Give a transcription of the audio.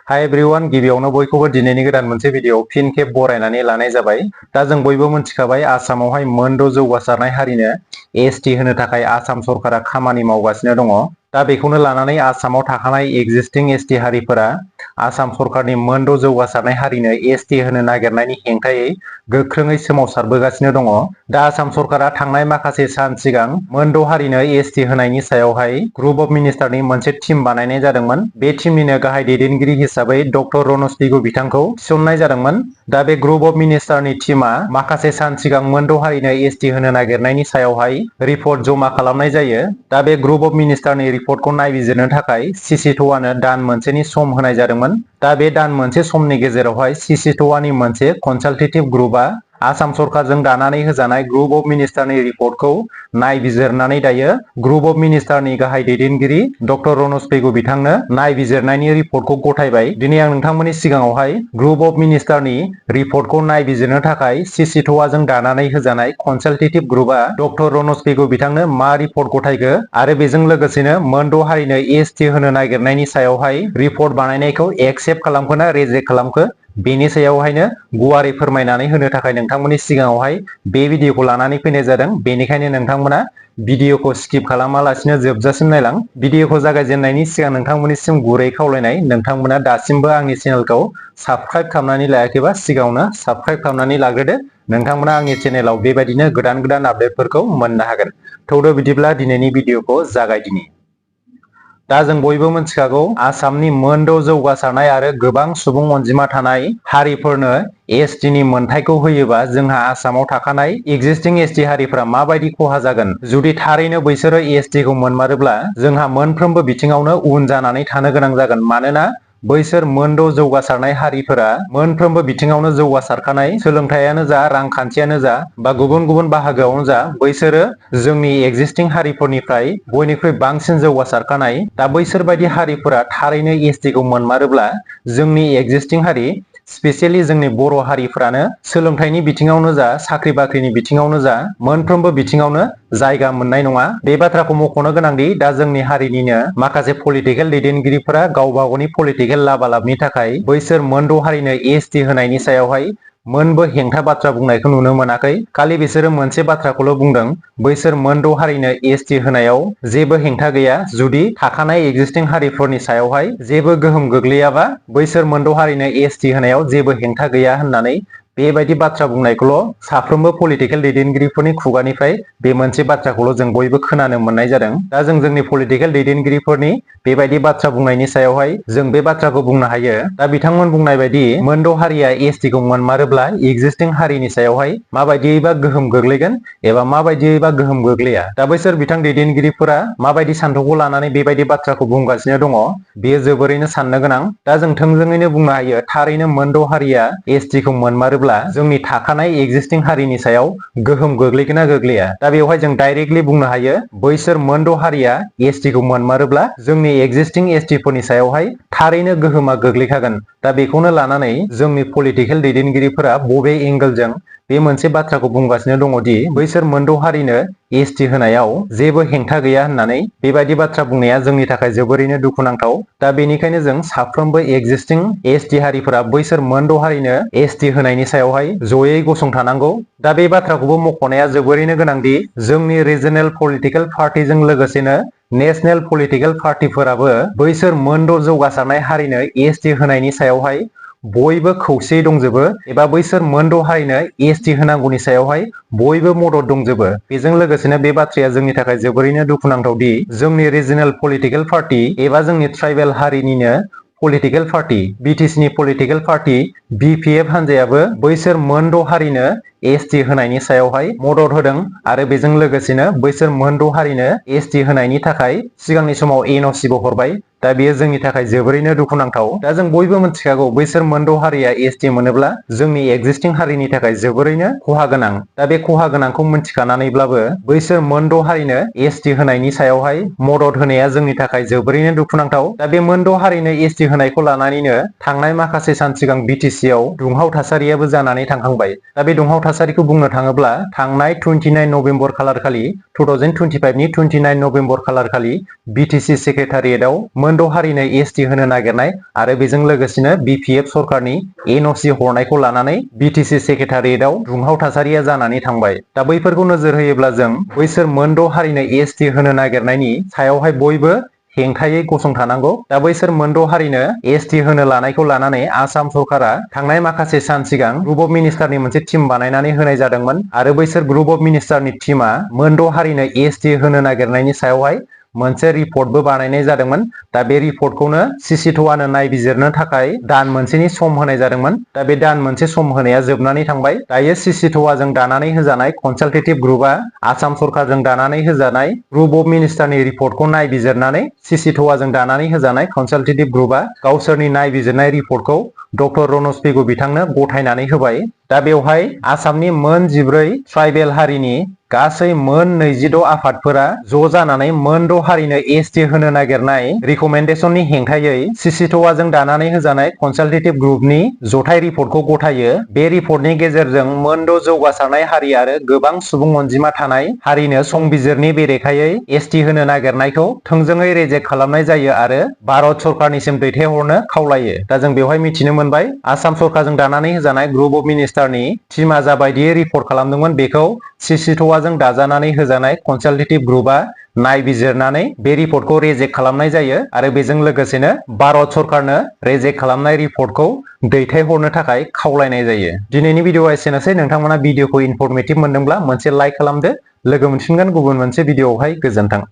हाय एभ्रिवान, गिबियावनो बयखौबो दिनैनि गोदान मोनसे भिडिअ फिन खेब बरायनानै लानाय जाबाय। दा जों बयबो मिथिखाबाय आसामावहाय मोनद' जौगासारनाय हारिनो एसटि होनो थाखाय आसाम सरकारा खामानि मावगासिनो दङ। दा बेखौनो लानानै आसामाव थाखानाय एक्जिस्टिं एसटि हारिफोरा आसाम सरकारनि मोनद' जौगासारनाय हारिनो एसटि होनो नागिरनायनि हेंथायै गोख्रोङै सोमावसारबोगासिनो दङ। दा आसाम सरकारा थांनाय माखासे सान सिगां मोनद' हारिनो एसटि होनायनि सायावहाय ग्रुप अफ मिनिस्टारनि मोनसे टीम बानायनाय जादोंमोन। बे टीमनिनो गाहाय दैदेनगिरि हिसाबै डक्टर रनज पेगु बिथांखौ थिसननाय जादोंमोन। दा बे ग्रुप अफ मिनिस्टारनि टीमा माखासे सान सिगां मोनद' हारिनो एसटि होनो नागिरनायनि सायावहाय रिपर्ट जमा खालामनाय जायो। दा बे ग्रुप अफ मिनिस्टारनि रिपर्टखौ नायबिजिरनो थाखाय सिसिट'आनो दान मोनसेनि सम होनाय जादोंमोन। दा बे दान मोनसे समनि गेजेरावहाय सिसिट'आनि मोनसे कनसालटेटिभ ग्रुपआ आसाम सरकारजों दानानै होजानाय ग्रुप अफ मिनिस्टारनि रिपर्टखौ नायबिजिरनानै दायो ग्रुप अफ मिनिस्टारनि गाहाय दैदेनगिरि डक्टर रनज पेगु बिथांनो नायबिजिरनायनि रिपर्टखौ गथायबाय। दिनै आं नोंथांमोननि सिगाङावहाय ग्रुप अफ मिनिस्टारनि रिपर्टखौ नायबिजिरनो थाखाय सिसिट'आजों दानानै होजानाय कनसालटेटिभ ग्रुपआ डक्टर रनज पेगु बिथांनो मा रिपर्ट गथायखो आरो बेजों लोगोसेनो मोनद' हारिनो एसटि होनो नागिरनायनि सायावहाय रिपर्ट बानायनायखौ एक्सेप्ट खालामखो ना रिजेक्ट खालामखो, बेनि सायावहायनो गुवारै फोरमायनानै होनो थाखाय नोंथांमोननि सिगाङावहाय बे भिडिअखौ लानानै फैनाय जादों। बेनिखायनो नोंथांमोना भिडिअखौ स्किप खालामालासिनो जोबजासिम नायलां। भिडिअखौ जागायजेननायनि सिगां नोंथांमोननिसिम गुरै खावलायनाय, नोंथांमोना दासिमबो आंनि चेनेलखौ साबस्क्राइब खालामनानै लायाखैबा सिगाङावनो साबस्क्राइब खालामनानै लाग्रोदो। नोंथांमोना आंनि चेनेलाव बेबायदिनो गोदान गोदान आपडेटफोरखौ मोननो हागोन। थौदो बिदिब्ला दिनैनि भिडिअखौ जागायदिनि। दा जों बयबो मिथिखागौ आसामनि मोनद' जौगासारनाय आरो गोबां सुबुं अनजिमा थानाय हारिफोरनो एसटिनि मोनथायखौ होयोबा जोंहा आसामाव थाखानाय एक्जिस्टिं एसटि हारिफोरा माबायदि खहा जागोन। जुदि थारैनो बैसोरो एसटिखौ मोनमारोब्ला जोंहा मोनफ्रोमबो बिथिङावनो उन जानानै थानो गोनां जागोन। मानोना बैसोर मोनद' जौगासारनाय हारिफोरा मोनफ्रोमबो बिथिङावनो जौगासारखानाय, सोलोंथायानो जा, रांखान्थियानो जा, बा गुबुन गुबुन बाहागोआवनो जा, बैसोरो जोंनि एक्जिस्टिं हारिफोरनिफ्राय बयनिख्रुइ बांसिन जौगासारखानाय। दा बैसोर बायदि हारिफोरा थारैनो एसटिखौ मोनमारोब्ला जोंनि एक्जिस्टिं हारि, स्पेसियेलि जोंनि बर' हारिफ्रानो सोलोंथाइनि बिथिङावनो जा, साख्रि बाख्रिनि बिथिङावनो जा, मोनफ्रोमबो बिथिङावनो जायगा मोननाय नङा। बे बाथ्राखौ मख'नो गोनांदि दा जोंनि हारिनिनो माखासे पलिटिकेल दैदेनगिरिफोरा गावबा गावनि पलिटिकेल लाबालाबनि थाखाय बैसोर मोनद' हारिनो एसटि होनायनि सायावहाय मोनबो हेंथा बाथ्रा बुंनायखौ नुनो मोनाखै। खालि बिसोरो मोनसे बाथ्राखौल' बुंदों, बैसोर मोनद' हारिनो एसटि होनायाव जेबो हेंथा गैया जुदि थाखानाय एक्जिस्टिं हारिफोरनि सायावहाय जेबो गोहोम गोग्लैयाबा बैसोर मोनद' हारिनो एसटि होनायाव जेबो हेंथा गैया होननानै बेबायदि बाथ्रा बुंनायखौल' साफ्रोमबो पलिटिकेल दैदेनगिरिफोरनि खुगानिफ्राय बे मोनसे बाथ्राखौल' जों बयबो खोनानो मोननाय जादों। दा जों जोंनि पलिटिकेल दैदेनगिरिफोरनि बेबायदि बाथ्रा बुंनायनि सायावहाय जों बे बाथ्राखौ बुंनो हायो। दा बिथांमोन बुंनाय बायदि मोनद' हारिया एसटिखौ मोनमारोब्ला एक्जिस्टिं हारिनि सायावहाय माबायदियैबा गोहोम गोग्लैगोन एबा माबायदियैबा गोहोम गोग्लैया। दा बैसोर बिथां दैदेनगिरिफोरा माबायदि सान्थौखौ लानानै बेबायदि बाथ्राखौ बुंगासिनो दङ, बेयो जोबोरैनो साननो गोनां। दा जों थोंजोङैनो बुंनो हायो, थारैनो मोनद' हारिया एसटिखौ मोनमारोब्ला जोंनि थाखानाय एक्जिस्टिं हारिनि सायाव गोहोम गोग्लैगोन ना गोग्लैया। दा बेवहाय जों डाइरेक्टलि बुंनो हायो, बैसोर मोनद' हारिया एसटिखौ मोनमारोब्ला जोंनि एक्जिस्टिं एसटिफोरनि सायावहाय थारैनो गोहोमा गोग्लैखागोन। दा बेखौनो लानानै जोंनि पलिटिकेल दैदेनगिरिफोरा बबे एंगोलजों बे मोनसे बाथ्राखौ बुंगासिनो दङ दि बैसोर मोनद' हारिनो एसटि होनायाव जेबो हेंथा गैया होननानै बेबायदि बाथ्रा बुंनाया जोंनि थाखाय जोबोरैनो दुखुनांथाव। दा बेनिखायनो जों साफ्रोमबो एक्जिस्टिं एसटि हारिफोरा बैसोर मोनद' हारिनो एसटि होनायनि सायावहाय जयै गसंथानांगौ। दा बे बाथ्राखौबो मख'नाया जोबोरैनो गोनांदि जोंनि रिजनेल पलिटिकेल पार्टिजों लोगोसेनो नेशनेल पलिटिकेल पार्टिफोराबो बैसोर मोनद' जौगासारनाय हारिनो एसटि होनायनि सायावहाय बयबो खौसेयै दंजोबो, एबा बैसोर मोनद' हारिनो एसटि होनांगौनि सायावहाय बयबो मदद दंजोबो। बेजों लोगोसेनो बे बाथ्राया जोंनि थाखाय जोबोरैनो दुखुनांथाव दि जोंनि रिजनेल पलिटिकेल पार्टि एबा जोंनि ट्राइबेल हारिनिनो पलिटिकेल पार्टि बिटिसिनि पलिटिकेल पार्टि बिपिएफ हान्जायाबो बैसोर मोनद' हारिनो एसटि होनायनि सायावहाय मदद होदों आरो बेजों लोगोसेनो बैसोर मोनद' हारिनो एसटि होनायनि थाखाय सिगांनि समाव एनअसिबो हरबाय। दा बेयो जोंनि थाखाय जोबोरैनो दुखुनांथाव। दा जों बयबो मिथिखागौ बैसोर मोनद' हारिया एसटि मोनोब्ला जोंनि एक्जिस्टिं हारिनि थाखाय जोबोरैनो खहा गोनां। दा बे खहा गोनांखौ मिथिखानानैब्लाबो बैसोर मोनद' हारिनो एसटि होनायनि सायावहाय मदद होनाया जोंनि थाखाय जोबोरैनो दुखुनांथाव। दा बे मोनद' हारिनो एसटि होनायखौ लानानैनो थांनाय माखासे सान सिगां बिटिसिआव दुंहाव थासारियाबो जानानै थांखांबाय। दा बे दुंहाव थासारिखौ बुंनो थाङोब्ला थांनाय 29 नभेम्बर खालार खालि 2025 नि 29 नभेम्बर खालार खालि बिटिसि सेक्रेटारियेटआव मोनद' हारिनो एसटि होनो नागिरनाय आरो बेजों लोगोसेनो बिपिएफ सरकारनि एनअसि हरनायखौ लानानै बिटिसि सेक्रेटारियेटआव दुंहाव थासारिया जानानै थांबाय। दा बैफोरखौ नोजोर होयोब्ला जों बैसोर मोनद' हारिनो एसटि होनो नागिरनायनि सायावहाय बयबो हेंथायै गसंथानांगौ। दा बैसोर मोनद' हारिनो एसटि होनो लानायखौ लानानै आसाम सरकारा थांनाय माखासे सान सिगां ग्रुप अफ मिनिस्टारनि मोनसे टिम बानायनानै होनाय जादोंमोन आरो बैसोर ग्रुप अफ मिनिस्टारनि टिमा मोनद' हारिनो एसटि होनो नागिरनायनि सायावहाय मोनसे रिपर्टबो बानायनाय जादोंमोन। दा बे रिपर्टखौनो सिसिट'आनो नायबिजिरनो थाखाय दान मोनसेनि सम होनाय जादोंमोन। दा बे दान मोनसे सम होनाया जोबनानै थांबाय। दायो सिसिट'आजों दानानै होजानाय कनसालटेटिभ ग्रुपआ आसाम सरकारजों दानानै होजानाय ग्रुप अफ मिनिस्टारनि रिपर्टखौ नायबिजिरनानै सिसिट'आजों दानानै होजानाय कनसालटेटिभ ग्रुपआ गावसोरनि नायबिजिरनाय रिपर्टखौ डक्टर रनज पेगु बिथांनो गथायनानै होबाय। दा बेवहाय आसामनि मोन 14 ट्राइबेल हारिनि गासै मोन 22 आफादफोरा ज' जानानै मोनद' हारिनो एसटि होनो नागिरनाय रिकमेन्डेसननि हेंथायै सिसिट'आजों दानानै होजानाय कनसालटेटिभ ग्रुपनि जथाय रिपर्टखौ गथायो। बे रिपर्टनि गेजेरजों मोनद' जौगासारनाय हारि आरो गोबां सुबुं अनजिमा थानाय हारिनो संबिजिरनि बेरेखायै एसटि होनो नागिरनायखौ थोंजोङै रेजेक्ट खालामनाय जायो आरो भारत सरकारनिसिम दैथायहरनो खावलायो। दा जों बेवहाय मिथिनो मोनबाय आसाम सरकारजों दानानै होजानाय ग्रुप अफ मिनिस्टारनि टिमा जाबायदि रिपर्ट खालामदोंमोन बेखौ सिसिट'आजों दाजानानै होजानाय कनसालटेटिभ ग्रुपआ नायबिजिरनानै बे रिपर्टखौ रेजेक्ट खालामनाय जायो आरो बेजों लोगोसेनो भारत सरकारनो रेजेक्ट खालामनाय रिपर्टखौ दैथायहरनो थाखाय खावलायनाय जायो। दिनैनि भिडिअआ एसेनोसै। नोंथांमोना भिडिअखौ इनफरमेटिभ मोनदोंब्ला मोनसे लाइक खालामदो। लोगो मोनफिनगोन गुबुन मोनसे भिडिअआवहाय। गोजोन्थों।